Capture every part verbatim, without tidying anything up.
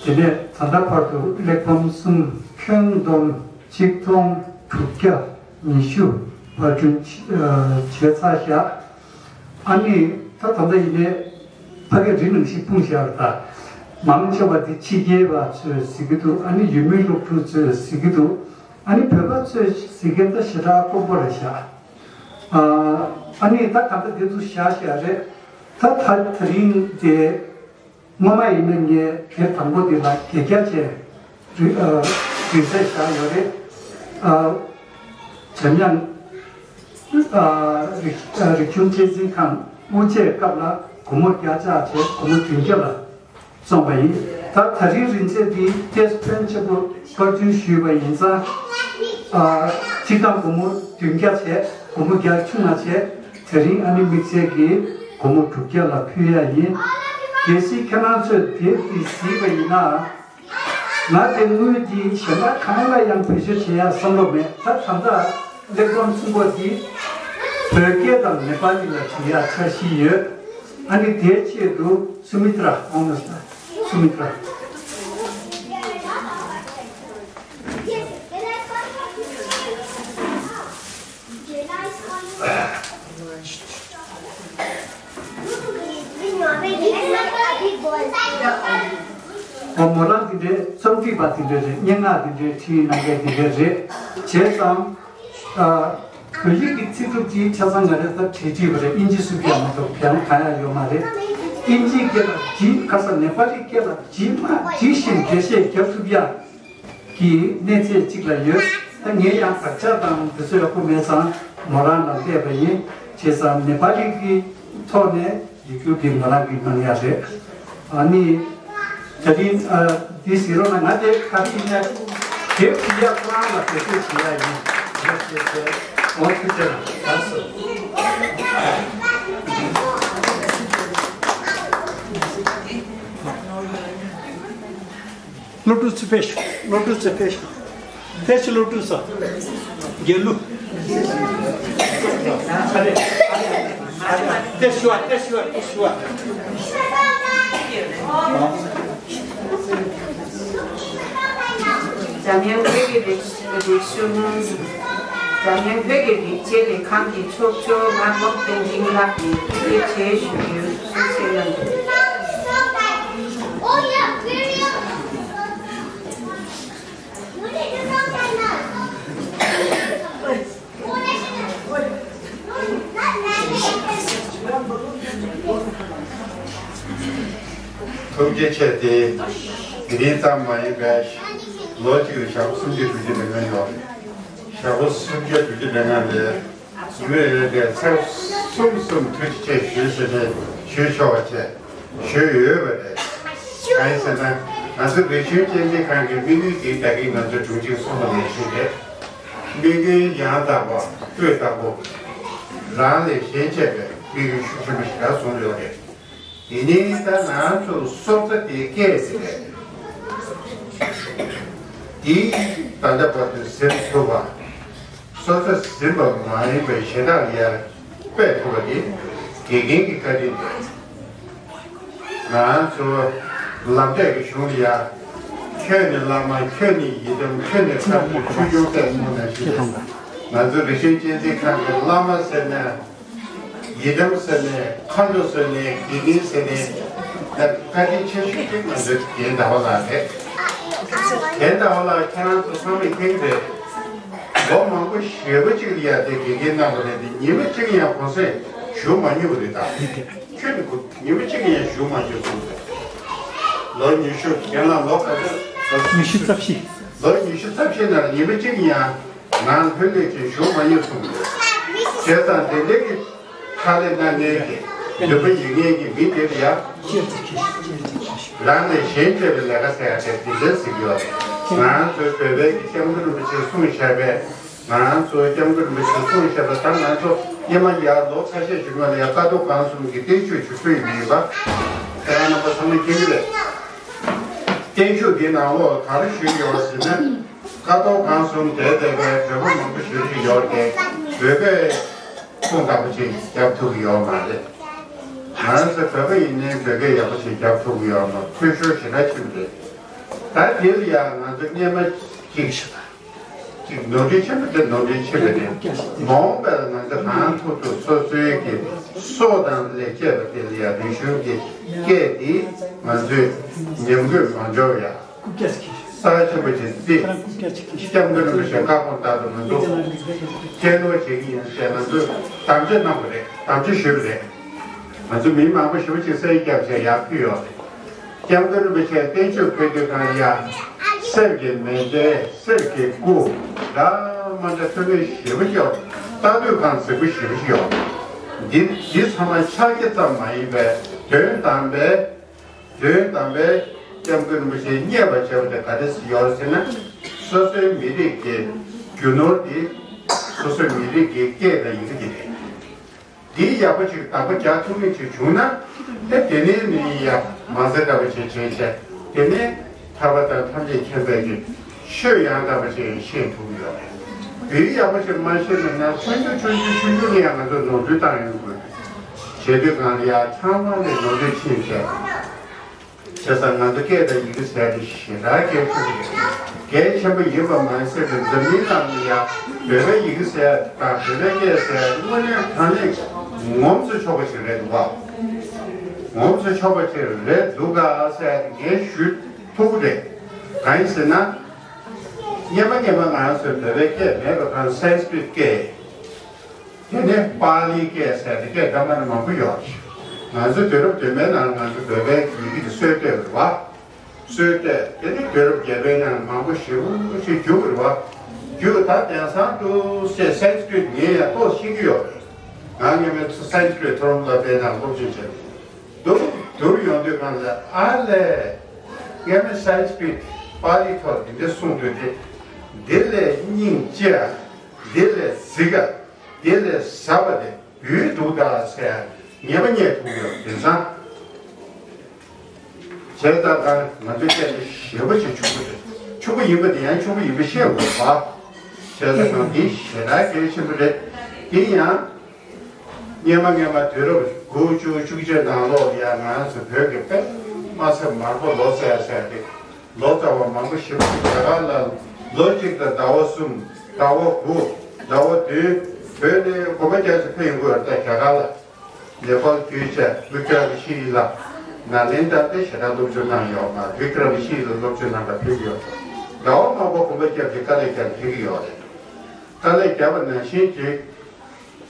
དེ་ནས་ད་ལྟ་བར་དུ་གླེགས་བམ་གསུམ་ཁྱོན་བསྡོམས་ཆིག་སྟོང་དྲུག་བརྒྱ་ཉི་ཤུ་པར་སྐྲུན་བྱས་ཚར་བཞག་ཨ་ནི་ད་ད་ལྟ་ཡིན་ནའི་ཕ་གིར་རི་ནང་བཞིན་སྤུངས་བཞག་ད། མང་ཆེ་བ་འདི་ཕྱི་རྒྱལ་བ་ཚོས་གཟིགས་ཀྱི་འདུག་ཨ་ནི་ཡུལ་མི་སློབ་ཕྲུག་ཚོས་གཟིགས་ཀྱི་འདུག་ཨ་ནི་བོད་པ་ཚོས་གཟིགས་མཁན་ད་ཞེ་དྲག་དཀོན་པོ་རེད་བཞག་ཨ་ནི་ད་ག་ད་འདི་ཚོ་བཞག་བཞག་རེད། ད་ད་ད་རིང་དེ། སྔོན་མ་ཡིན་ན་ངས་དེབ་དང་པོ་འདི་ལ་གད་རྒྱ་ཆེ་རི་ཨ་རིང་ཚད་བཞག་ཡོད་རེད། ཨ་འཇམ་དབྱངས་ཨ་རིག་ཨ་རིག་གཞུང་གཅེས་འཛིན་ཁང་དབུ་འབྱེད་སྐབས་ལ་སྒོར་མོ་བརྒྱ་ཆ་བྱས་སྒོར་མོ་བདུན་བརྒྱ་ལ་བཙོངས་པ་ཡིན། ད་ད་རིང་རིང་ཚད་འདི་ཏོག་ཙམ་ཕོན་ཆེན་པོ་པར་སྐྲུན་ཞུས་པ་ཡིན་ཙང་། ཨ་སྤྱིར་བཏང་སྒོར་མོ་བདུན་བརྒྱ་བྱས་སྒོར་མོ་བརྒྱ་ཆུང་ང་བྱས། དེ་རིང་ཨ་ནི་དམིགས་བསལ་གྱིས་སྒོར་མོ་དྲུག་བརྒྱ་ལ་ཕུལ་ཡ་ཡིན། གལ་སྲིད་ཁྱེད་རང་ཚོས་དེབ་འདི་གཟིགས་པ་ཡིན་ན། ང་དེ་དངུལ་འདི་གཞན་པ་གང་ལ་ཡང་བེད་སྤྱོད་བྱེད་ཡ་བསམ་བློ་མེད། ད་ད་ལྟ་གླེགས་བམ་གསུམ་པོ་འདི་བོད་སྐད་དང་ནེ་པ་ལི་ལ་བྲིས་ཡ་འཆར་གཞི་ཡོད། ཨ་ནི་དེའི་ཆེད་དུ་སུ་མི་ཏྲ་ཨོ་ནོ་སི་ཏྲ་སུ་མི་ཏྲ། ཨོ་མོ་རང་འདི་འདྲའི་རྩོམ་སྒྲིག་པ་འདི་འདྲ་རེད། སྙན་ངག་འདི་འདྲའི་བྲིས་གནང་མཁན་འདི་འདྲ་རེད། བྱས་ཙང་། ཨ་བོད་ཡིག་གི་ཚིག་གྲུབ་ཀྱི་ཆ་ཚང་ང་རེ་ད་བྲིས་བྲིས་པ་རེད། ཨིན་ཇི་སུབ་ཀྱང་མ་གཏོགས་བེད་སྤྱོད་གང་ཡང་ཡོད་མ་རེད། ཨིན་ཇིའི་སྐད་ལ་བྲིས་ཁ་ས་ནེ་པ་ལིའི་སྐད་ལ་བྲིས་མ་བྲིས་བཞིན་འགྲེལ་བཤད་རྒྱབ་ཐུབ་ཡ་གི་གནས་ཚད་ཅིག་ལ་ཡོད། ད་ངས་ཡང་དག་ཆ་དང་འདི་ཚོ་ཡག་པོ་མེད་ཙང་མོ་རང་ལ་བལྟས་པ་ཡིན། བྱས་ཙང་ནེ་པ་ལི་གི་ཐོག་ནས་ཡིག་སྒྱུར་འདི་མོ་རང་གིས་གནང་ཡ་རེད། ཨ་ནི། ད་རིང་ཨ་འདི་ཟེར་རོགས་གནང་། ང་དེ་ག་རེ་ཡིན་ན་དེབ་འདི་ཡ་ཁོ་རང་ལ་བེད་སྤྱོད་བྱེད་ཡ་ཡིན། ཡ་ཞེས་ཟེར། འོ་ཐུགས་རྗེ་གནང་། ལགས་སོ། སློབ་ཕྲུག་ཚོ་ཕེབས་ཤོག་སློབ་ཕྲུག་ཚོ་ཕེབས་ཤོག་ཕེབས་ཤོག་སློབ་ཕྲུག་ཚོ། དགེ་ལུགས། ཨ་རེ། ཨ་རེ། ཨ་རེ། ཕེབས་ཤོག་ཕེབས་ཤོག་ཕེབས་ཤོག་འཇམ་དབྱངས་བོད་ཀྱི་རིག་རིག་གཞུང་། འཇམ་དབྱངས་བོད་ཀྱི་རིག་གཅེས་ལས་ཁང་གི་ཚོགས་གཙོ་ང་སློབ་བསྟན་འཛིན་ལགས་ནས་ཐུགས་རྗེ་ཆེ་ཞུ་རྒྱུ་གསུང་བཤད་གནང་རྒྱུ། ཐུགས་རྗེ་ཆེ་སྟེ། དེ་རིང་ཙམ་མ་ཡིན་པའི་ལོ་གཅིག་ལ་ཞག་པོ་སུམ་བརྒྱ་དྲུག་ཅུ་ལས་མེད་ཡོད། ཞག་པོ་སུམ་བརྒྱ་དྲུག་ཅུ་ལས་ང་ལས་ཡོད་ཡོད་པའི་ཚེ་གསུམ་གསུམ་ཐུགས་རྗེ་ཆེ་ཞུ་ཟེར་ནས་ཞུ་ཆོག་པ་བྱས་ཞུས་ཡོད་པ་རེད། གང་ཡིན་ཟེར་ན་ང་ཚོ་རིག་གཞུང་གཅེས་འཛིན་ཁང་གི་དམིགས་ཡུལ་དེ་ད་གིན་ང་ཚོ་དྲུང་ཆེ་གསུངས་པ་ནང་བཞིན་རེད། དམིགས་ཡུལ་ཡང་དག་པ་སྤུས་དག་པོ། རང་ལས་གཞན་གཅེས་པའི་དམིགས་ཡུལ་ཤུགས་ཆེན་པོ་ཞིག་ལ་བཟུང་ཡོད་རེད། དེ་ནས་ད་ང་ཚོ་སྲོག་རྩ་དེ་སྐད་ཟེར་རེད། དེ་ད་ལྟ་བར་དུ་ཟིན་ཐུབ་པ། སྲོག་རྩ་ཟིན་པ་མ་ཡིན་པའི་ཞེ་དྲག་ཡར་སྤེལ་ཐུབ་པ་དེ་དགེ་རྒན་གྱི་བཀའ་དྲིན་རེད། ང་ཚོ་ལམ་འབྲས་ཀྱི་གཞུང་ལ་ཡ། ཁྱོད་ནི་བླ་མ། ཁྱོད་ནི་ཡི་དམ། ཁྱོད་ནི་བཀའ་དྲིན། ཆོས་སྐྱོང་ཟེར་སྨོན་ལམ་ཞིག་དང་། ང་ཚོ་རིག་གཞུང་གཅེས་འཛིན་ཁང་གི་བླ་མ་ཟེར་ན། ཡི་དམ་ཟེར་ནས། མཁའ་འགྲོ་ཟེར་ནས། དགེ་རྒན་ཟེར་ནས། ད་བཀའ་དྲིན་ཆེ་ཤོས་དེ་ང་ཚོའི་རྒན་ཟླ་བ་ལགས་རེད། རྒན་ཟླ་བ་ལགས་ཁྱེད་རང་ཚོ་ཚང་མས་མཁྱེན་གྱི་རེད། ལོ་མང་པོ་ཞེ་པོ་ཅིག་ལ་ཡ་དེ་དགེ་རྒན་གནང་བ་རེད་དེ། ཉི་མ་གཅིག་ཡང་གུང་སེང་ཞུ་མ་མྱོང་བ་རེད་ད། ཁྱོད་ནི་ཉི་མ་གཅིག་ཡང་ཞུ་མ་མྱོང་གསུངས་ཏེ། ལོ་ཉི་ཤུ། རྒན་ལགས་ལོ་ག་ཚོད། ཉི་ཤུ་རྩ་བཞི། ལོ་ཉི་ཤུ་རྩ་བཞི་ནང་ཉི་མ་གཅིག་ཡང་ང་ལྷོད་ལྷོད་ཅིག་ཞུ་མ་མྱོང་གསུངས་ཏེ། བྱས་ཙང་དེ་འདྲའི་གི་ཕྱག་ལས་གནང་མཁན་གྱི་འདུན་པ་ཡོད་མཁན་གྱི་མི་དེ་ལ་ཡ། རང་ལས་གཞན་གཅེས་པའི་ལས་ཀ་ཟེར་ཡ་དེ་དེ་འདྲ་ཟེར་གྱི་ཡོད་རེད། ང་ཚོའི་བོད་པའི་གི་སྐྱབས་མགོན་རིན་པོ་ཆེས་གསུངས་བཞག་པའི། ང་ཚོའི་སྐྱབས་མགོན་རིན་པོ་ཆེས་གསུངས་བཞག་པ་ལྟར་ང་ཚོ་སྔོན་མ་ཡར་ལོ་ཁ་ཤས་ཤིག་སྔོན་ལ་ཡར་ཀ་རྡོར་སྒང་གསུམ་གྱི་བརྟན་བཞུགས་ཞུ་སྲོལ་ཡོད་པ་ཁྱེད་རང་རྣམ་པ་ཚང་མས་མཁྱེན་གྱི་རེད། བརྟན་བཞུགས་འདི་ནང་ལོགས་ག་རེ་ཞུས་ཡོད་ཟེར་ན། ཀ་རྡོར་སྒང་གསུམ་བསྡད་བསྡད་པའི་བོད་པ་མང་པོ་ཞེ་པོ་ཅིག་ཡོད་རེད། བོད་སྐད་ཁུངས་དག་པོ་ཅིག་རྒྱབ་ཐུབ་ཀྱི་ཡོད་མ་རེད། ང་ཚོ་བོད་པ་ཡིན་ནའི་བོད་སྐད་ཡག་པོ་ཅིག་རྒྱབ་ཐུབ་ཀྱི་ཡོད་མ་རེད། འཐུས་ཤོར་ཞེ་དྲག་ཕྱིན་པ་རེད། ད་དེ་ལ་ཡང་ང་ཚོ་སྔོན་མ་གཅིག་ཅིག་ནོར་འཁྲུལ་ཆེན་པོ་དེ་ནོར་འཁྲུལ་ཆེ་བ་རེད། མ་འོངས་པ་ལ་ང་ཚོ་གང་ཐུབ་ཐུབ་སོ་སོའི་གི་སྲོག་དང་ལས་བྱེད་པ་དེ་ལ་ཡང་རིག་གཞུང་གི་སྐད་འདི་ང་ཚོས་ཉམས་རྒུད་མ་འགྲོ་བ་ཡ། རྐུབ་བཀྱག་ཅིག་གིས། ས་ཆེན་པོ་ཅིག་བརྩིས། རྐུབ་བཀྱག་ཅིག་གིས། སྐྱབས་མགོན་རིན་པོ་ཆེ་བཀའ་དགོངས་ལྟར་དུ་མི་འདུག་གཅེས་ནོར་བྱེད་ཀྱི་ཡིན་ཟེར་ང་ཚོས་དམ་བཅའ་གནང་བ་རེད། དམ་བཅའ་ཞུས་པ་རེད། ང་ཚོ་མི་མང་པོ་ཞེ་པོ་ཅིག་གསལ་བསྐྱར་བྱས་ཡར་ཕུལ་ཡོད་རེད། སྐྱབས་མགོན་རིན་པོ་ཆེ་བསྟན་བཅོས་ཕུལ་དུས་གང་ཡང་གསེར་གྱི་མཎྜལ། གསེར་གྱི་སྐུ། འདྲ་མ་འདྲ་ཐོན་མཁན་ཞེ་པོ་ཅིག་ཡོད། ལྟ་དུས་གང་མཛེས་པོ་ཞེ་པོ་ཅིག་ཡོད། འདི་འདི་ཚང་མ་ཕྱག་རྒྱ་ཙམ་མ་ཡིན་པའི་དོན་དམ་པའི། དོན་དམ་པའི་སྐྱབས་མགོན་རིན་པོ་ཆེ་མཉེས་པར་བྱས་པ་དེ་ག་འདྲ་ཞིག་ཡོད་ཟེར་ན། སོ་སོའི་མི་རིགས་ཀྱི་རྒྱུ་ནོར་དེ་སོ་སོའི་མི་རིགས་ཀྱི་སྐད་དང་ཡི་གེ་དེ་རེད། འདི་ཡག་པོ་ཅིག་བདག་པོ་རྒྱག་ཐུབ་མཁན་ཅིག་བྱུང་ན། ཨེ་དེ་ནས་ནི་ཡ་མ་ཟད་འདྲ་བ་ཞིག་བྱས་བྱས། དེ་ནས་ཐར་པ་དང་ཐམས་ཅད་མཁྱེན་པའི་གི་ཆོས་ཡང་དག་པ་ཞིག་ཤེས་ཐུབ་ཡོད་རེད། འདི་ཡག་པོ་ཞིག་མ་ཤེས་ན་ན་ཆུང་ཆུང་ཆུང་ཆུང་ཆུང་ཆུང་ནས་ཡང་ང་ཚོ་ནོར་འཁྲུལ་བཏང་ཡོང་དགོས། བྱེད་དུས་གང་ལ་ཡང་ཚང་མ་ལས་ནོར་འཁྲུལ་ཕྱིན་བྱས། བྱས་ཙང་ང་ཚོ་སྐད་དང་ཡི་གེ་ཟེར་དེ་ཞེ་དྲག་གལ་ཆེན་པོ་རེད། གལ་ཆེན་པོ་ཡིན་པ་མ་ཟད་པའི་འཛམ་གླིང་ནང་ལ་ཡང་བོད་པའི་ཡི་གེ་ཟེར་དང་བོད་པའི་སྐད་ཟེར་དངོས་གནས་དྲང་གནས་ངོམས་སུ་ཆོག་པ་ཞིག་རེད་འདུག་ག་ངོམས་སུ་ཆོག་པ་ཞིག་རེད་འདུག་ག་ཟེར་ངས་ཞུ་ཐུབ་ཀྱི་རེད། གང་ཡིན་ཟེར་ན། སྔོན་མ་སྔོན་མ་ང་ཚོའི་བོད་པའི་སྐད་མེད་པ་དང་སན་སྐྲིཏ་སྐད། དེ་ནས་པཱ་ལིའི་སྐད་ཟེར་དེ་སྐད་འདྲ་མི་འདྲ་མང་པོ་ཡོད་རེད། ང་ཚོ་དུས་རབས་བདུན་པའི་ནང་ང་ཚོ་བོད་པའི་ཡི་གེ་དེ་སྲོལ་གཏོད་རེད་བ། སྲོལ་གཏོད་དེ་ནས་དུས་རབས་བརྒྱད་པའི་ནང་མང་པོ་ཞེ་པོ་ཞིག་བསྒྱུར་བ་རེད་བ། བསྒྱུར་ད་དེང་སང་དུ་སེ་སན་སྐྲིཏ་ངས་ཡང་ཏོག་ཤེས་ཀྱི་ཡོད་རེད། ང་སྔོན་མའི་སན་སྐྲིཏ་མཐོ་རིམ་སློབ་གྲྭའི་ནང་སློབ་སྦྱོང་བྱས་འདུག་བསྒྱུར་ཡོང་དུས་གང་ལ་ཨ་ལས། སྔོན་མའི་སན་སྐྲིཏ་པཱ་ལི་ཐོག་འདི་འདྲ་གསུངས་འདུག་སྟེ། འདི་ལས་སྙིང་རྗེ། འདི་ལས་གཟི་དཀར། དེ་ལས་ཟབ་པ་དེ་བོད་འདུག་ད་ཟེར་ངེས་པ་རྙེད་ཐུབ་ཡོད། དེང་སང་བྱས་ཙང་ད་ང་ཚོའི་སྐད་དེ་ཞེ་པོ་ཅིག་ཕྱུག་པོ་རེད། ཕྱུག་པོ་ཡིན་པ་དེ་ཡང་ཕྱུག་པོ་ཡིན་པ་ཤེས་དགོས་པ། བྱས་ཙང་ང་འདི་ཞེ་དྲག་གལ་ཆེན་པོ་རེད། དེ་ཡང་སྔོན་མ་སྔོན་མ་དུས་རབས་དགུ་བཅུ་བཅུ་གཅིག་ནང་ལོགས་ལ་ཡང་ང་ཚོ་བོད་ཀྱི་དཔེ་མ་ཚད་མར་པོ་ལོ་ཙཱ་ཟེར་ཏེ། ལོ་ཙཱ་བ་མང་པོ་ཞིག་རྒྱ་གར་ལ་ལོ་གཅིག་དང་ཟླ་བ་གསུམ། ཟླ་བ་དགུ། ཟླ་བ་བདུན། བོད་ནས་དགོན་པ་རྒྱ་ཆེ་ཕེབས་ཡོང་གི་ཡོད་རེད། རྒྱ་གར་ལ་ནེ་པཱལ་བརྒྱུད་བྱས་བི་ཀྲ་མ་ཤི་ལ་ནཱ་ལེནྡྲ་དེ་ཞེ་དྲག་སློབ་སྦྱོང་གནང་ཡོད་མ་རེད། བི་ཀྲ་མ་ཤི་ལ་སློབ་སྦྱོང་གནང་ག་ཕེབས་ཡོད་རེད། ཟླ་བ་མང་པོ་དགོན་པ་རྒྱ་ཆེ་དཀའ་ལས་བརྒྱབ་ཕེབས་ཀྱི་ཡོད་རེད། དཀའ་ལས་བརྒྱབ་པ་ནང་བཞིན་གྱི།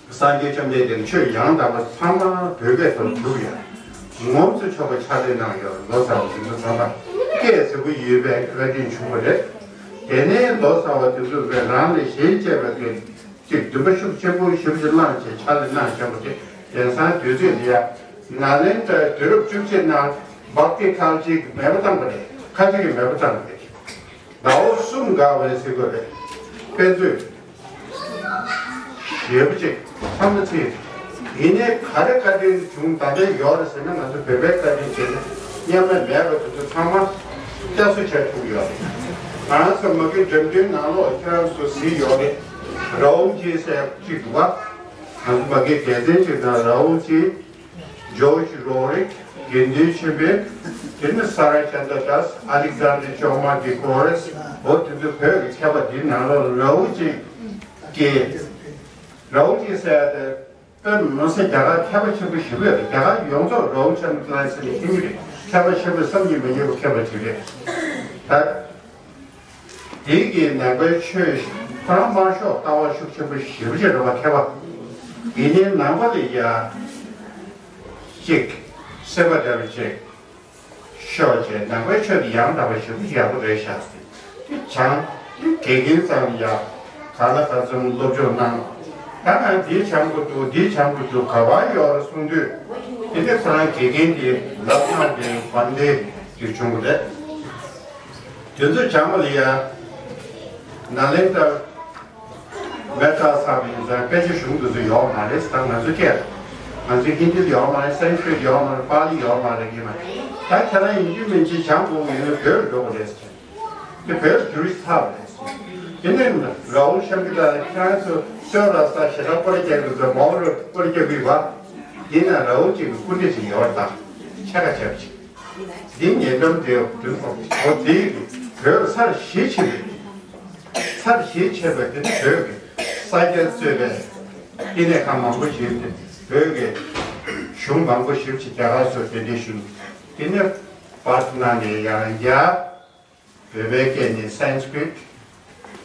སངས་རྒྱས་བཅོམ་ལྡན་འདས་ཀྱི་ཆོས་ཡང་དག་པ་ཚང་མ་བོད་སྐད་དུ་བསྒྱུར་ཡ། ངོམས་སུ་ཆོག་པའི་ཕྱག་ལས་གནང་ཡོད། ལོ་ཙཱ་བ་དེ་ཚོ་ཚང་མ་སྐད་མཛེས་པོ་ཡོད་པའི་བཀའ་དྲིན་བྱུང་བ་རེད། དེ་ནས་ལོ་ཙཱ་བ་དེ་ཚོ་གིས་རང་ལས་གཞན་གཅེས་པའི་གི་ཅིག་འདུན་པ་ཤུགས་ཆེན་པོ་ཞེ་པོ་ཅིག་བླངས་བྱས་ཕྱག་ལས་གནང་བཞིན་པ་དེ་དེང་སང་དུས་ཚོད་འདི་ཡ་ནཱ་ལེནྡྲའི་དུས་རབས་བཅུ་གཅིག་ནང་བྷག་ཏི་ཁལ་གཅིག་མེད་པ་བཏང་བ་རེད། ཁ་ཅིག་གིས་མེད་པ་བཏང་བ་རེད། ཟླ་བ་གསུམ་འགག་པ་རེད་ཟེར་དགོས་རེད། དཔེ་མཛོད་ཞེ་པོ་ཅིག་ཚང་མ་ཚིག་ཡིན་ནའི་ག་རེ་བཀའ་དྲིན་བྱུང་ད་ལྟ་ཡོད་རེད་ཟེར་ན། ང་ཚོ་བོད་པའི་བཀའ་དྲིན་བྱས་ན་སྔོན་མ་མེད་པ་དེ་ཚོ་ཚང་མ་བསྐྱར་གསོ་བྱས་ཐུབ་ཡོད་རེད། ང་ཚོ་མ་གི་འགྲེམས་སྟོན་ནང་ལོགས་ཁྱེད་རང་ཚོ་གཟིགས་ཡོད་རེད། རཱ་ཨུལ་ཇི་ཟེར་གཅིག་འདུག་བ། ང་ཚོ་མ་གི་སྡེ་ཚན་གཅིག་དང་རཱ་ཨུལ་ཇི། ཇོརྗ་རོ་རིག་དགེ་འདུན་ཆོས་འཕེལ། དེ་ནི་ས་ར་ཅན་དྲ་དཱས། ཨ་ལིག་ཛན་ཌར་ཅོ་མ་ཌི་ཀོ་རེས། འོ་དེ་ཚོ་བོད་ཀྱི་མཁས་པ་འདིའི་ནང་ལོགས་རཱ་ཨུལ་ཇི་གི། རཱ་ཨུལ་ཇི་ཟེར་ཡ་དེ་དཔེ་མི་སྲིད་རྒྱ་གར་མཁས་པ་ཆེན་པོ་ཞེ་པོ་ཡོད་རེད། རྒྱ་གར་ཡོངས་རྫོགས་རཱ་ཨུལ་ཅན་དྲ་ལ་ཟེར་ནས་ཤེས་ཀྱི་རེད། མཁས་པ་ཆེན་པོ་བསམ་གྱིས་མི་ཁྱབ་པ་མཁས་པ་ཞིག་རེད། ད། དེ་གི་ནང་པའི་ཆོས་ཁོ་རང་དམར་ཤོག་ལྟ་བ་ཤུགས་ཆེན་པོ་ཞེ་པོ་ཅིག་རེད་བ། མཁས་པ། ཡིན་ནའི་ནང་པ་ལ་ཡ་ཅིག་སེམས་པ་འདྲ་བ་ཅིག་ཤོར་བྱས། ནང་པའི་ཆོས་དེ་ཡང་དག་པ་ཞེ་པོ་ཅིག་ཡག་པོ་རེད་ཤག་ཟེར། དེ་སྦྱང་། དེ་དགེ་རྒན་ཚང་ལ་ཡ་ག་ལ་ག་ཚོད་སློབ་སྦྱོང་གནང་། ད་ང་འདི་སྦྱང་དགོས་འདུག་འདི་སྦྱང་དགོས་འདུག་ག་པར་ཡོད་རེད་གསུངས་དུས། དེ་ནས་ཁོ་རང་དགེ་རྒན་དེ་ལབ་གནང་དེ་བན་དེ་དེ་བྱུང་བ་རེད། དེ་ཚོ་སྦྱངས་པ་ལ་ཡ། ནཱ་ལེནྡྲ་མེ་ཏྲ་ཚང་མ་ཡིན་ཙང་དཔེ་ཆ་གཞུང་དེ་ཚོ་ཡོད་མ་རེད། ད་ང་ཚོ་སྐད་ང་ཚོའི་ཧིན་དི་ལ་ཡོད་མ་རེད། སན་སྐྲིཏ་ཡོད་མ་རེད། པཱ་ལི་ཡོད་མ་རེད། ཡིན་ན་ད་ཁྱེད་རང་ཡིན་གཅིག་མིན་གཅིག་སྦྱང་དགོས་ཡོད་ན་བོད་ལ་འགྲོ་དགོས་རེད་ཟེར། དེ་བོད་ལ་འགྱུར་ཚར་བ་རེད་ཟེར། དེ་ནས་རཱ་ཨུལ་ཤམ་གི་ཏ་ལ་ཁྱེད་རང་ཚོ་སོན་ར་ས་ཞེ་དྲག་སྐོར་རྒྱག་གི་འདུག་མོ་ར་སྐོར་རྒྱག་གི་བ། དེ་ན་རཱ་ཨུལ་གཅིག་གི་སྐུ་འདྲ་ཞིག་ཡོད་རེད། ད་ཆ་ག་ཆ་ག་ཅིག་འདི་ཉེ་འགྲམ་དེ་དུས་ཐོག་འོ་དེ་ བོད་ཚར་བཞི་ཕྱིན་པ་རེད། ཚར་བཞི་ཕྱིན་པ་དེ་ནི་བོད་ཀྱི་ས་སྐྱ་གཙོས་པའི་བསྟི་གནས་ཁང་མང་པོ་ཞིག་དེ་བོད་ཀྱི་གཞུང་མང་པོ་ཞིག་ཅིག་རྒྱ་གར་སོགས་གདན་འདྲེན་ཞུས། དེ་ནི་པར་ཐི་ནང་ནས་ཡང་རྒྱ། བོད་པའི་སྐད་ནི་སན་སི་ཀྲིཏ།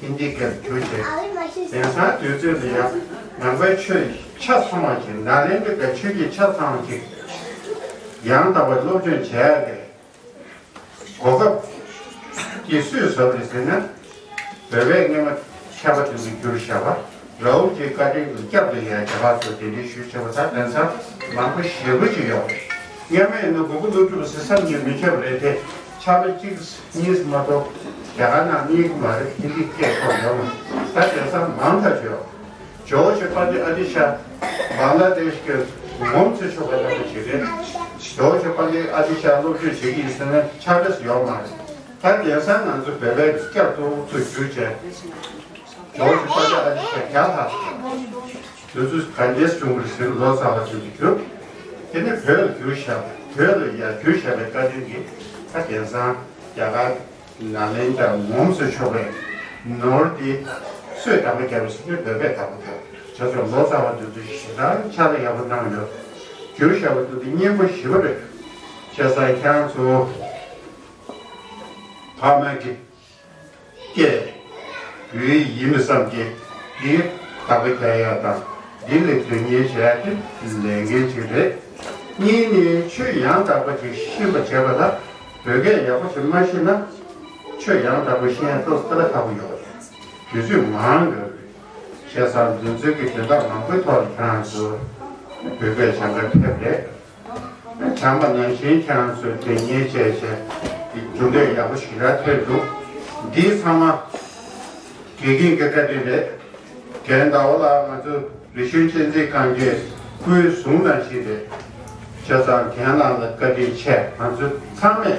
ཧིན་དི་སྐད་བསྒྱུར་བྱས། དེང་སང་དུས་ཚོད་ལ་ཡང་ནང་པའི་ཆོས་ཆ་ཚང་བ་ཞིག་ནཱ་ལེནྡྲ་པའི་ཆོས་བརྒྱུད་ཆ་ཚང་བ་ཞིག་ཡང་དག་པར་སློབ་སྦྱོང་བྱས་ཏེ། གོ་སྐབས་དེ་སུས་བཟོས་པ་རེད་ཟེར་ན། བོད་པའི་སྔོན་མ་མཁས་པ་དེ་ཚོས་བསྒྱུར་བཞག་པ། རཱ་ཨུལ་གྱི་བཀའ་དྲིན་གྱི་སྐྱབས་དུ་ཡང་རྒྱ་གར་སོགས་གདན་འདྲེན་ཞུས་བྱས་པ་དང་། དེང་སང་མང་པོ་ཞེ་པོ་ཅིག་ཡོད་རེད། སྔོན་མ་ཡིན་ན་མགོན་པོ་ཀླུ་སྒྲུབ་ཟེར་བསམ་གྱིས་མི་ཁྱབ་པ་རེད་དེ། ཕྱག་དཔེ་གཅིག་གཉིས་མ་གཏོགས་རྒྱ་གར་ནང་རྙེད་ཀྱི་མ་རེད། ཧིན་དི་སྐད་ཐོག་ཡོད་མ་རེད། ད་དེང་སང་མང་དྲགས་ཡོད། ཇོ་བོ་རྗེ་པཎྜི་ཏ་ཨ་ཏི་ཤ་བང་ལ་དེཤ་གི་ངོ་མཚར་ཆོས་པ་རྣམ་པ་ཞིག་རེད། ཇོ་བོ་རྗེ་པཎྜི་ཏ་ཨ་ཏི་ཤ་སློབ་སྦྱོང་བྱེད་ཀྱི་ཡིན་ཟེར་ན་ཕྱག་དཔེ་ཡོད་མ་རེད། ད་དེང་སང་ང་ཚོ་བོད་པའི་སྐྱབས་གཙོ་བོ་ཚོས་བསྒྱུར་བྱས། ཇོ་བོ་རྗེ་པཎྜི་ཏ་ཨ་ཏི་ཤ་བརྒྱ་ལྷག་ཞིག་དེ་ཚོ་ག་འདྲས་བྱུང་བ་རེད་ཟེར་ན། ལོ་ཙཱ་བ་ཚོས་བསྒྱུར། དེ་ནས་བོད་ལ་བསྒྱུར་བཞག་བོད་ལ་ཡར་བསྒྱུར་བཞག་པའི་བཀའ་དྲིན་གྱིས་ད་དེང་སང་རྒྱ་གར་ནཱ་ལེནྡྲ་ངོ་མཚར་ཆོས་པའི་ནོར་དེ་སུས་བདག་པོ་བརྒྱབ་པ་ཟེར་ན་བོད་པས་བདག་པོ་བརྒྱབ། བྱས་ཙང་ལོ་ཙཱ་བ་དེ་ཚོ་ཞེ་དྲག་ཕྱག་ལས་ཡག་པོ་གནང་ཡོད། བསྒྱུར་བཞག་པ་དེ་ཚོ་སྙིང་པོ་ཞེ་པོ་རེད། བྱས་ཙང་ཁྱེད་རང་ཚོ་ཕ་མ་གི་སྐད་བོད་ཡིན་པ་བསམ་གྱིས་འདི་བདག་པོ་རྒྱག་ཡག་དང་འདི་ལ་དོན་གཉེར་བྱེད་ཡག་དེ་ལས་འགན་ཅིག་རེད། གཉིས་ནི་ཆོས་ཡང་དག་པ་ཅིག་ཤེས་པར་བྱེད་པ་ལ་བོད་སྐད་ཡག་པོ་ཞིག་མ་ཤེས་ན་ཆོས་ཡང་དག་པ་ཤེས་ཡག་ཏོག་ཙམ་ཁག་པོ་ཡོད་རེད། དུས་ཚོད་མང་ཡོད་རེད། བྱས་ཙང་འདི་ཚོའི་གི་དོན་དག་མང་པོའི་ཐོག་ལ་ཁྱེད་རང་ཚོ་བོད་སྐད་སྦྱང་གར་ཕེབས་རེད། སྦྱངས་པ་ནང་བཞིན་ཁྱེད་རང་ཚོས་དེ་ཉེས་བྱས་བྱས་གྲུབ་འབྲས་ཡག་པོ་ཞེ་དྲག་ཐོན་འདུག་འདི་ཚང་མ་དགེ་རྒན་གྱི་བཀའ་དྲིན་རེད། རྒན་ཟླ་བ་ལགས་ང་ཚོ་རིག་གཞུང་གཅེས་འཛིན་ཁང་གི་སྐུའི་གཟུངས་ནང་བཞིན་རེད། བྱས་ཙང་རྒན་ལགས་ལ་བཀའ་དྲིན་ཆེ། ང་ཚོ་ཚང་མས་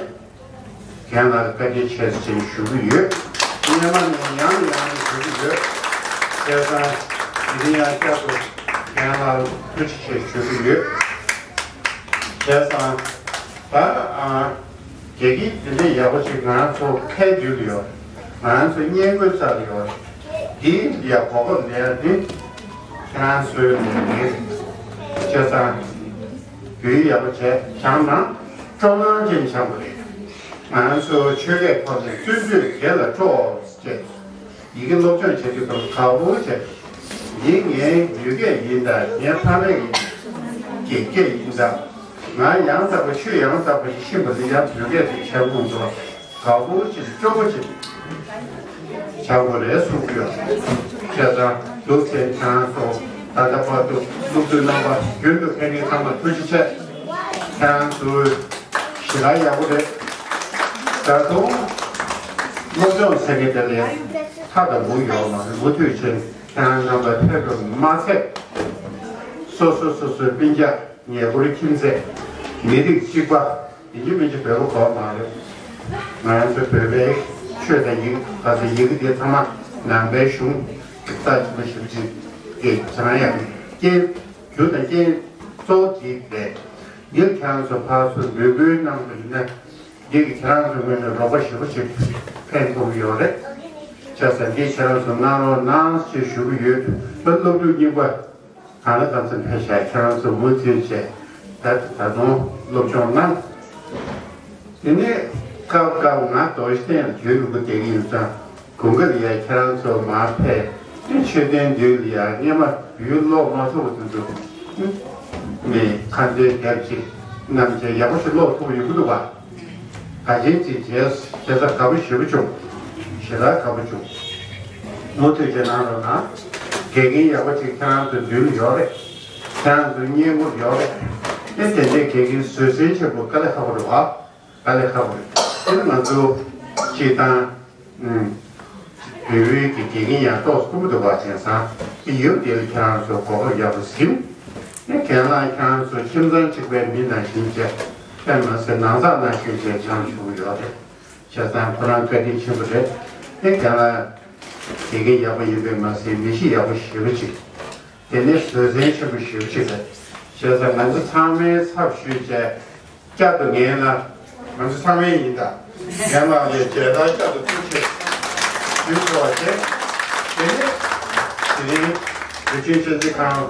རྒན་ལགས་ལ་བཀའ་དྲིན་ཆེ་ཟེར་ཞུ་གི་ཡོད། སྔོན་མ་ནས་ཡང་ནས་ཡང་ནས་ཞུ་གི་ཡོད། བྱས་ཙང་དེ་རིང་ཡང་བསྐྱར་དུ་རྒན་ལགས་ལ་ཐུགས་རྗེ་ཆེ་ཞུ་གི་ཡོད། བྱས་ཙང་ད་ཨ། དགེ་རྒན་དེ་འདྲའི་ཡག་པོ་ཞིག་ང་ཚོ་ཕན་རྒྱུ་ཡོད། ང་ཚོ་བསྙེན་བཀུར་རྩ་ཡོད། འདི་ཡ་གོ་སྐབས་ལེན་ཡ་འདི་ཁྱེད་རང་ཚོའི་ལས་འགན་རེད། བྱས་ཙང་བོད་ཡིག་ཡག་པོ་བྱས་སྦྱངས་ན་སྤྲོ་སྣང་ཅན་སྦྱང་དགོས་རེད། ང་ཚོ་ཆོས་སྐད་ཐོག་ནས་བརྩོན་འགྲུས་དགེ་ལ་སྤྲོ་ཅེས། ཡི་གེ་སློབ་སྦྱོང་བྱེད་དུས་སྐབས་དགའ་པོ་བྱེད། འདི་ངའི་བོད་སྐད་ཡིན་ད། ངའི་ཕ་མེས་ཀྱི་སྐད་ཡིན་ད། ང་ཡང་དག་པ་ཆོས་ཡང་དག་པ་ཞིག་ཤེས་པ་འདི་ཡང་བོད་སྐད་དེ་ཁྱབ་ཁོངས་འགྲོ། དགའ་པོ་བྱེད། སྤྲོ་པོ་བྱེད། བྱ་དགོས་རེད་གསུང་གི་ཡོད། བྱས་ཙང་འདུག་སེ་ཁྱེད་རང་ཚོ་ད་ལྟ་བར་དུ་སློབ་ཕྲུག་རྣམ་པ་རྒྱུན་དུ་ཕེབས་མཁན་ཚང་མ་ཐུགས་རྗེ་ཆེ། ཁྱེད་རང་ཚོའི་ཞེ་དྲག་ཡག་པོ་རེད། ད་དུང་སློབ་སྦྱོང་ཟེར་མཁན་དེ་ལས་ཁ་དང་མུ་ཡོད་མ་རེད། མུ་མཐུད་བྱས་ཁྱེད་རང་རྣམ་པ་ཕེབས་པ་མ་ཚད། སོ་སོ་སོ་སོའི་སྤུན་ཀྱག་ཉེ་འཁོར་ཁྱིམ་མཚེས་མི་རིགས་གཅིག་པ་ཡིན་གཅིག་མིན་གཅིག་བོད་པ་གོ་མ་རེད། ང་ཚོ་བོད་པའི་ཆོས་དང་ཡིག་ག་ཚོད་ཡིག་དེ་ཚང་མ་ནང་པའི་གཞུང་རྩ་ཆེན་པོ་ཞེ་པོ་ཅིག་གི་སྦྱང་ཡག་གི་རྐྱེན། རྒྱུ་དང་རྐྱེན་གཙོ་བོ་དེ་རེད། འདིར་ཁྱེད་རང་ཚོ་ཕར་ཚུར་འབོད་སྐུལ་གནང་བ་ཡིན་ན། འདི་གིས་ཁྱེད་རང་ཚོའི་ངོས་ནས་རོགས་པ་ཞེ་པོ་ཞིག་ཕན་ཐོགས་ཀྱི་ཡོད་རེད། བྱས་ཙང་འདི་ཁྱེད་རང་ཚོ་གནང་རོགས་གནང་ཞེས་ཞུ་གི་ཡོད། ད་སློབ་ཕྲུག་རྙིང་པ་གང་ལ་གང་འཚམ་ཕེབས་ཤག་ཁྱེད་རང་ཚོ་མུ་མཐུད་བྱས་ད་ད་དུང་སློབ་སྦྱོང་གནང་། དེ་ནས་སྐབས་སྐབས་ང་རྡོ་རྗེ་གདན་ལ་བརྒྱུད་ལུང་པ་བསྡད་ཀྱི་ཡིན་ཙང་། དགུན་ཁ་ལ་ཡ་ཁྱེད་རང་ཚོ་མར་ཕེབས་ཏེ་མཆོད་རྟེན་མདུན་ལ་ཡ་སྔོན་མ་བོད་ཡིག་ཀློག་མ་ཐུབ་པ་དེ་ཚོ་ནས་ཁ་འདོན་རྒྱབ་ཅིག་གནང་བྱས་ཡག་པོ་ཞིག་ཀློག་ཐུབ་པ་ཡོང་གི་འདུག་བ། ག་ཅན་ཅིག་བྱས་བྱས་ཙང་དགའ་པོ་ཞེ་པོ་བྱུང་། ཞེ་དྲག་དགའ་པོ་བྱུང་། མུ་མཐུད་བྱས་གནང་རོགས་གནང་། དགེ་རྒན་ཡག་པོ་ཅིག་ཁྱེད་རང་ཚོ་མདུན་ལ་ཡོད་རེད། ཁྱེད་རང་ཚོ་བསྙེན་བཀུར་ཡོད་རེད། ཨེ་དེ་འདྲའི་དགེ་རྒན་བཟོད་བསྲན་ཆེན་པོ་དཀའ་ལས་ཁག་པོ་རེད་བ། དཀའ་ལས་ཁག་པོ་རེད། དེ་ནི་ང་ཚོ་སྤྱིར་བཏང་ཨུམ། བོད་ཡིག་གི་དགེ་རྒན་ཡང་ཏོག་ཙམ་དཀོན་པོ་འདུག་པ། བྱས་ཙང་དེ་ཡོད་དེ་ལ་ཁྱེད་རང་ཚོ་གོ་སྐབས་ཡག་པོ་ཟིན། ཨེ་རྒན་ལགས་ཁྱེད་རང་ཚོ་ཁྱིམ་ཚང་གཅིག་པའི་མི་ནང་བཞིན་བྱས། དཔེ་མ་ཟད་ནང་ཚགས་ནང་བཞིན་བྱས་སྦྱང་ཆོག་གི་ཡོད་རེད། བྱས་ཙང་ཁོ་རང་བཀའ་དྲིན་ཆེན་པོ་རེད། ཨེ་རྒན་ལགས་དགེ་རྒན་ཡག་པོ་ཡིན་པས་མ་ཟད་མི་གཤིས་ཡག་པོ་ཞེ་པོ་ཅིག་དེ་ནས་བཟོད་བསྲན་ཆེན་པོ་ཞེ་པོ་ཅིག་རེད། བྱས་ཙང་ང་ཚོ་ཚང་མའི་ཚབ་ཞུས་བྱས། བསྐྱར་དུ་ངས་ན་ང་ཚོ་ཚང་མའི་ཡིན་ད། རྒན་ལགས་ནས་མཇལ་དར་བསྐྱར་དུ་ཐུགས་རྗེ་ཆེ་ཞུ་དགོས་པ་བྱས། དེ་ནས་དེ་རིང་དུས་ཆེན་ཆོས་འཛིན་ཁང་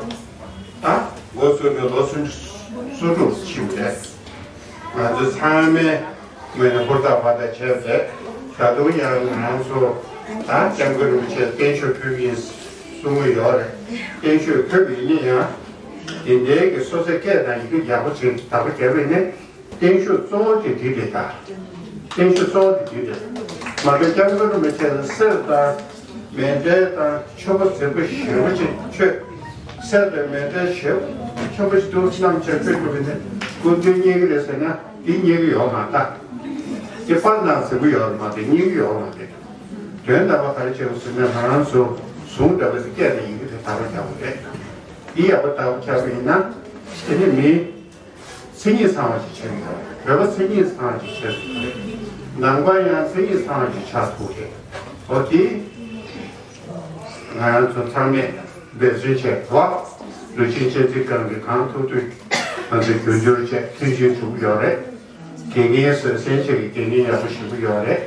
ད་འགོ་བཙུགས་ནས་ལོ་སུམ་ཅུ་སོ་དྲུག་ཕྱིན་པ་རེད། ང་ཚོ་ཚང་མས་ངོས་ནས་ཧུར་ཐག་ཧུར་ཐག་བྱས་པས། ད་དུང་ཡང་ང་ཚོ་ད་སྐྱབས་མགོན་རིན་པོ་ཆེ་བརྟན་བཞུགས་ཕུལ་གྱི་ཡིན་གསུང་གི་ཡོད་རེད། བརྟན་བཞུགས་ཕུལ་བ་ཡིན་ན་ཡང་དེ་འདྲའི་གི་སོ་སོའི་སྐད་དང་ཡི་གེ་ཡག་པོ་ཅིག་བདག་པོ་བརྒྱབ་པ་ཡིན་ན། བརྟན་བཞུགས་གཙོ་བོ་དེ་འདི་རེད་ད། བརྟན་བཞུགས་གཙོ་བོ་དེ་འདི་རེད། མ་གཏོགས་སྐྱབས་མགོན་རིན་པོ་ཆེ་ལ་གསེར་དང་མཎྜལ་དང་ཆོས་པ་རྫིག་པོ་ཞེ་པོ་ཅིག་མཆོད། གསེར་དང་མཎྜལ་ཞེ་པོ་ཆེན་པོ་ཞིག་འདུག་བསམ་བྱས་མཆོད་དགོས་པ་ཡིན་ན་སྐུ་མདུན་རྙེད་ཀྱི་རེད་ཟེར་ན་དེ་རྙེད་ཀྱི་ཡོད་མ་རེད་ད། དེ་པར་ནང་ཟེར་གྱི་ཡོད་མ་རེད། རྙེད་ཀྱི་ཡོད་མ་རེད། དོན་དམ་པ་ག་རེ་བྱེད་དགོས་ཟེར་ན་ང་རང་ཚོ་གཟུངས་འདྲ་བོ་ཞིག་སྐད་དང་ཡི་གེ་དེ་དག་པོ་རྒྱག་དགོས་རེད། འདི་ཡག་པོ་དག་པོ་རྒྱག་པ་ཡིན་ན་དེ་ནི་མི། མཚན་ཉིད་ཚང་བ་ཞིག་བྱས་ཡོད་རེད། བོད་པ་མཚན་ཉིད་ཚང་བ་ཞིག་བྱས་སོང་རེད། ནང་པ་ཡང་མཚན་ཉིད་ཚང་བ་ཞིག་ཆགས་ཐུབ་རེད། འོ་དེ་ང་རང་ཚོ་ཚང་མས་འབད་བརྩོན་བྱས་པ། དུས་ཆེན་ཆོས་འཛིན་ཁང་གིས་གང་ཐུབ་ཐུབ་ང་ཚོས་རྒྱུན་སྐྱོར་བྱས་མཐུན་སྒྲིལ་བྱུང་ཡོད་རེད། དགེ་རྒན་ཚོས་གསན་བྱས་ཀྱི་དགེ་རྒན་ཡག་པོ་ཞེ་པོ་ཡོད་རེད།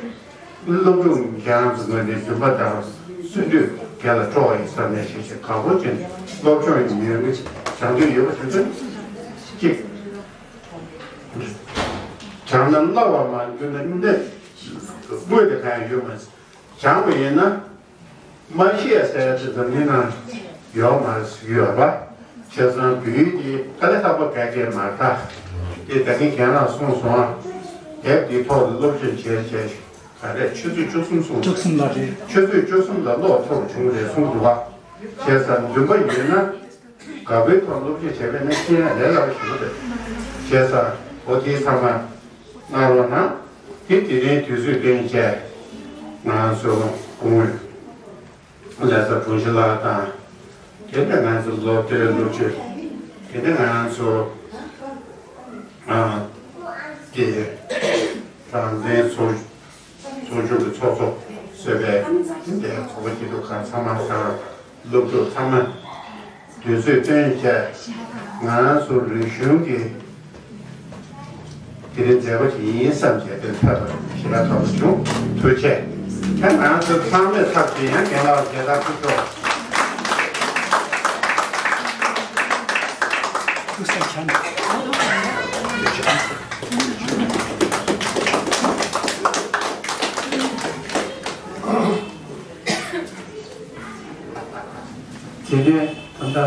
སློབ་ཕྲུག་ཁྱེད་རང་ཚོ་ངོས་ནས་འདུན་པ་དང་བརྩོན་འགྲུས་རྒྱ་ལ་སྤྲོ་བ་ཡིན་བསམ་ནས་ཤེས་བྱས་དགའ་པོ་བྱས་ནས་སློབ་སྦྱོང་ཡིན་ཡོད་མེད་སྦྱང་འདོད་ཡོད་པ་དེ་ཚོ་གཅིག་སྦྱང་ན་སླ་བ་མ་འགྱུར་ན་སླ། དངོས་དེ་གང་ཡང་ཡོད་མ་རེད། སྦྱངས་པ་ཡིན་ན་མ་ཤེས་ཟེར་ཡ་དེ་འཛམ་གླིང་ནང་ཡོད་མ་རེད་ཟེར་གྱི་ཡོད་པ། བྱས་ཙང་བོད་ཡིག་དེ་དཀའ་ལས་ཁག་པོ་ག་གེ་མ་རེད་ད། དེ་ད་གིན་རྒན་ལགས་གསུངས་སོང་ཨ། དེབ་འདིའི་ཐོག་ལ་སློབ་སྦྱོང་བྱས་བྱས། ག་རེ་ཆུ་ཚོད་བཅུ་གསུམ་སོང་། བཅུ་གསུམ་ལ་རེད། ཆུ་ཚོད་བཅུ་གསུམ་ལ་ཀློག་ཐུབ་བྱུང་རེད་གསུངས་འདུག་བ། བྱས་ཙང་འདུན་པ་ཡོད་ན། དགའ་པོའི་ཐོག་སློབ་ཁྲིད་བྱས་པས་ན་ཤེས་ཡ་ལས་སླ་པོ་ཞིག་རེད། བྱས་ཙང་འོ་དེའི་ཚང་མ་གནང་རོགས་གནང་། དེ་དེ་རིང་དུས་ཚོད་བཏོན་བྱས་ང་ཚོ་སྐུ་ངོ་ལྷ་ས་དྲུང་ཆེ་ལགས་དང་། དེ་ནས་ང་ཚོ་སློབ་གྲྭའི་སློབ་ཕྲུག་དེ་ནས་ང་ཚོ་ཨ་དེ་རང་བཙན་ཚོགས་ཚོགས་ཆུང་གི་ཚོགས་གཙོ་གཙོས་པའི་འདིར་ཚོགས་པ་སྐྱིད་སྡུག་ཁག་ཚང་མ་དང་སློབ་ཕྲུག་ཚང་མ་དུས་ཚོད་བཏོན་བྱས་ང་རང་ཚོ་རིག་གཞུང་གི་དེ་རིང་མཛད་སྒོ་ཞིག་ཡིན་བསམ་བྱས་དེ་ཕེབས་པར་ཞེ་དྲག་དགའ་པོ་བྱུང་། ཐུགས་རྗེ་ཆེ། ད་ང་ཚོ་ཚང་མས་ཚར་གཅིག་ཡང་རྒན་ལགས་མཇལ་དར་ཕུལ་ཆོག་དེ་ནས་ད་ལྟ་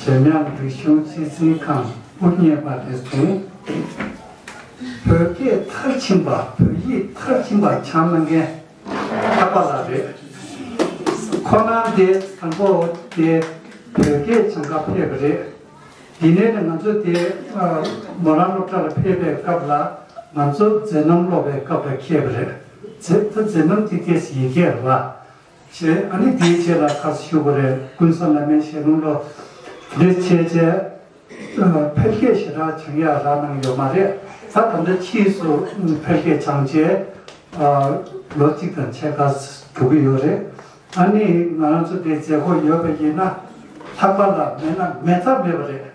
འཇམ་དབྱངས་རིག་གཞུང་གཅེས་འཛིན་ཁང་དབུ་བརྙེས་པ་ནས་བཟུང་བོད་སྐད་མཐར་ཕྱིན་པ། བོད་ཡིག་མཐར་ཕྱིན་པ་སྦྱང་གནང་མཁན་ལྷག་པ་ལགས་རེད། ཁོང་རྣམ་དེ་དང་པོ་དེ་བོད་སྐད་སྦྱང་ག་ཕེབས་པ་རེད། དེ་ནས་ང་ཚོ་དེ་མོ་རང་སློབ་གྲྭ་ལ་ཕེབས་པའི་སྐབས་ལ་ང་ཚོ་མཛད་རྣམ་ཀློག་པའི་སྐབས་ལ་འཁེལ་བ་རེད། མཛད་ད་མཛད་རྣམ་དེ་སྐད་ཡི་གེ་རེད་བ། བྱས་ཨ་ནི་དེའི་རྗེས་ལ་ཁ་ཞུ་དགོས་རེད། ཀུན་བཟང་བླ་མའི་ཞལ་ལུང་ལོ། དེ་བྱས་བྱས་ཕལ་སྐད་ཞེ་དྲག་སྦྱང་ཡག་རག་གནང་ཡོད་མ་རེད། ད་ད་ལྟ་ཕྱིས་སུ་ཕལ་སྐད་སྦྱང་བྱས་ལོ་གཅིག་དང་ཕྱེད་ཀ་འགྲོ་གི་ཡོད་རེད། ཨ་ནི་ང་རང་ཚོ་དེ་མཛད་སྒོ་ཡོད་པ་ཡིན་ན་ལྷག་པ་ལ་མེད་ན་མེད་ཐབས་མེད་པ་རེད།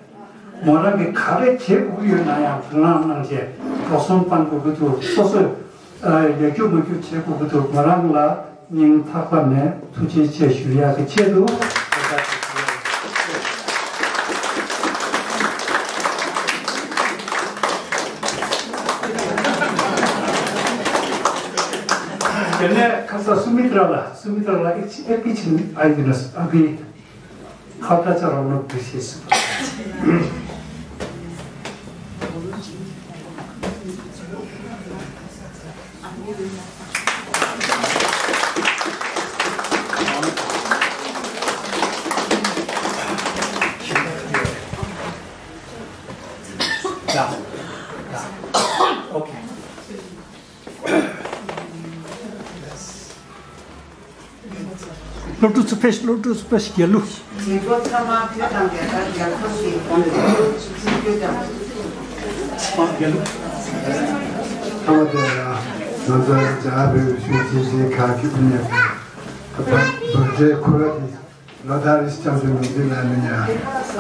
མོ་རང་གིས་ག་རེ་བྱེད་དགོས་ཀྱི་ཡོད་ན་ཡང་དང་བླངས་གནང་བྱས་འགྲོ་སོང་གཏང་དགོས་ཀྱི་འདུག་སོ་སོས་ཡར་རྒྱུག་མར་རྒྱུག་བྱེད་དགོས་ཀྱི་འདུག་མོ་རང་ལ་སྙིང་ཐག་པ་ནས་ཐུགས་རྗེ་ཆེ་ཞུ་ཡག་གི་ཆེད་དུ། དེ་ནས་ཁ་ས་སུ་མི་ཏྲ་ལགས། སུ་མི་ཏྲ་ལགས་ཨེག་ཆི་ཨེག་གི་ཆིན་ཨ་ཡི་ནས་ཨ་བི། ཁ་བརྡ་བྱ་རོགས་གནང་། བཀྲ་ཤིས་བདེ་ལེགས། ཡ། ཡ། ཨོ་ཁེ། སློབ་ཕྲུག་ཚོ་ཕེབས་ཤིག་སློབ་ཕྲུག་ཚོ་ཕེབས་ཤིག་རྒྱལ་གླུ། མི་འགྲོ་ཚང་མ་བོད་དང་རྒྱལ་ཁབ་རྒྱལ་ཁབ་ཀྱི་གོང་དུ་བོད་དང་། ཨ་རྒྱལ་གླུ། ཐ་མ་དེ་ཡང་ང་ཚོ་རྒྱ་གར་བོད་རིག་གཞུང་གཅེས་འཛིན་ཁང་གི་དབུ་བརྙེས་པའི་བོད་འབྲེལ་ཁོ་ར་དེ་ལོ་ལྟར་རེ་བཞིན་སྐྱབས་མགོན་ནོར་འཛིན་ལགས་ནས་ཡང་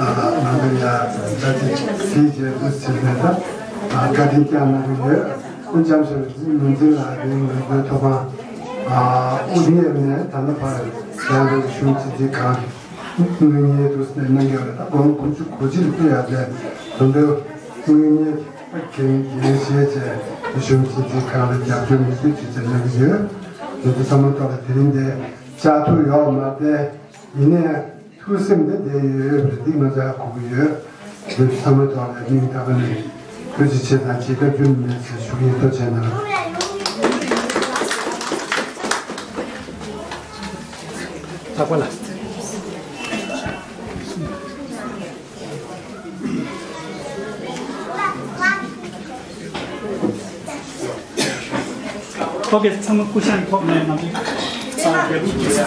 ང་ཚོ་ཡང་ད་ཅི་དེའི་རྗེས་སུ་ཕྱིན་ནས་ད་བཀའ་དྲིན་བསྐྱངས་གནང་གི་ཡོད། སྐུ་ལྕམ་ཞབས་མི་འཛིན་ལགས་ཀྱིས་ངོས་འཛིན་ཐོབ་ཐང་ཨུ་ཐི་ཡབ་ནས་ད་ལྟ་བར་རྒྱ་གར་གཞུང་ཕྱི་སྲིད་ཁང་དངུལ་གཉེར་དུ་གནང་ཡོད་རེད། ད་སྒོར་དགུ་བཅུ་གོ་གཅིག་ལ་ཕུལ་ཡག་དེ་དོན་དུ་དངུལ་གཉེར་འགན་འགན་བཞེས་བྱས་གཞུང་ཕྱི་སྲིད་ཁང་ལ་རྒྱབ་སྐྱོར་མུ་མཐུད་ཅིག་བྱས་གནང་གི་ཡོད། དེ་ཚོ་ཚང་མ་ཐོག་ལ་དེ་རིང་འདི་བཅར་ཐུབ་ཡོད་མ་རེད། ཡིན་ནའི་ཐུགས་སེམས་འདི་བསྡད་ཡོད་རེད། འདི་ང་ཚོ་ཧ་གོ་གི་ཡོད། འདི་ཚང་མ་ཐོག་ལ་སྙིང་ཐག་པ་ནས་ཐུགས་རྗེ་ཆེ་དང་བྱེད་ཐབས་རྒྱུན་མེད་ཟེར་ཞུ་གི་ཡིན། ཐུགས་རྗེ་གནང་། ལྷག་པ་ལ། ཁོ་གི་ཚང་མ་སྐུ་ཞབས་ཐོག་ནས་ང་ཚོ་ས་རྒྱལ་པོ་གི།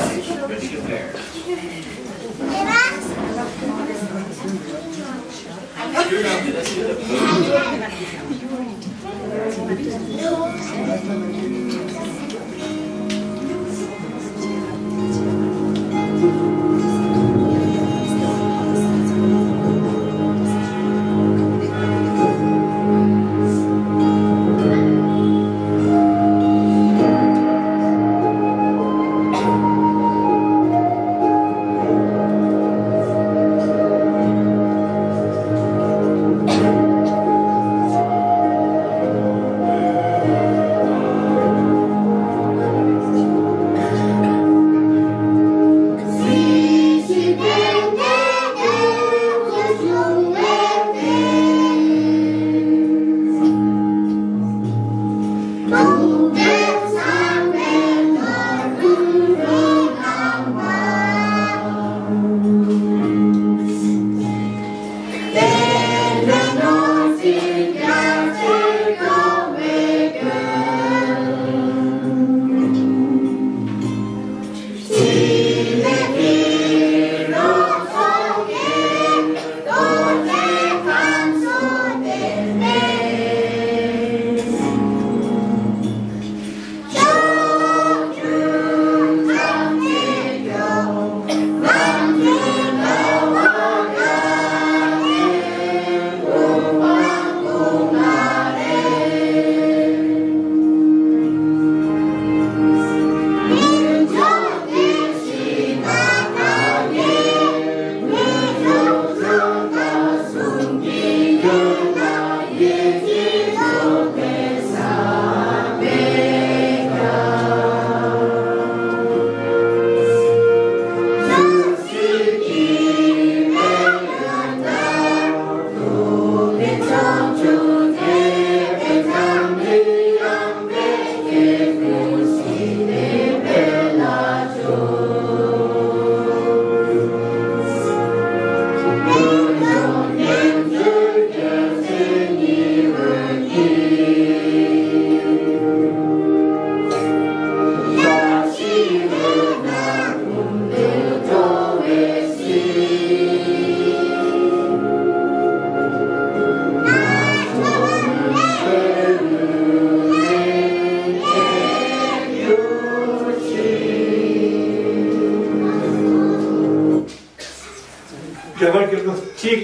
རྒྱ་གར་སྐད་ཐོག་གཅིག་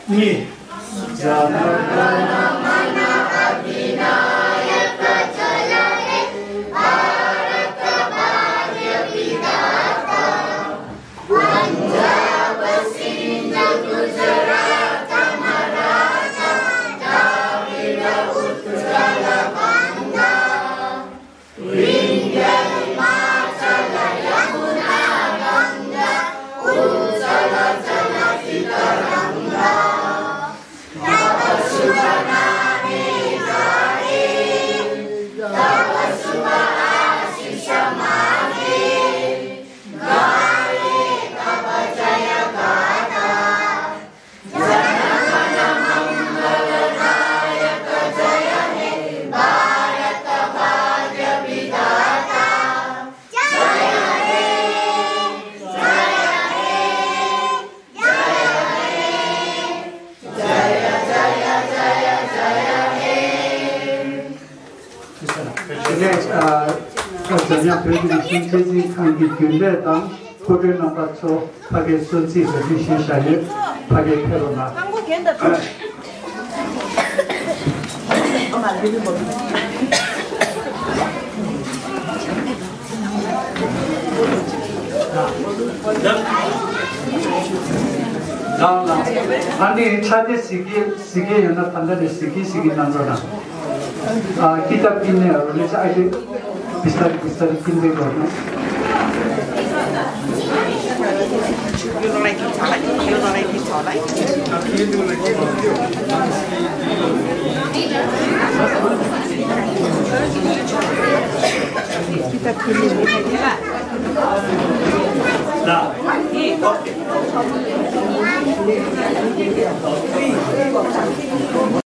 གཉིས། དེ་ནས་ཨ་འཛམ་གླིང་བོད་ཀྱི་རིག་གཞུང་སློབ་སྦྱོང་ཁང་གི་རྒྱུན་ལས་དང་སྐུ་མགྲོན་རྣམ་པ་ཚོ་ཕ་གིར་གསོལ་ཚིགས་རེ་ཞུ་ཞུས་བཞག་ཡོད། ཕ་གིར་ཕེབས་རོགས་གནང་། ལགས་ལགས། ཨ་ནི་ཕྱག་དེབ་གཟིགས་ཀྱི་གཟིགས་ཀྱི་ཡོད་ན་ད་ལྟ་ནས་གཟིགས་ཀྱི་གཟིགས་ཀྱི་གནང་རོགས་གནང་། ཨ། ཀི་ཏབ་ཀི་ནི་ཨ་རུ་ལེ་ཆ་ཨ་ཅེ་བི་སྟར་བི་སྟར་ཀིན་པའི་རོགས་གནང་། ལགས།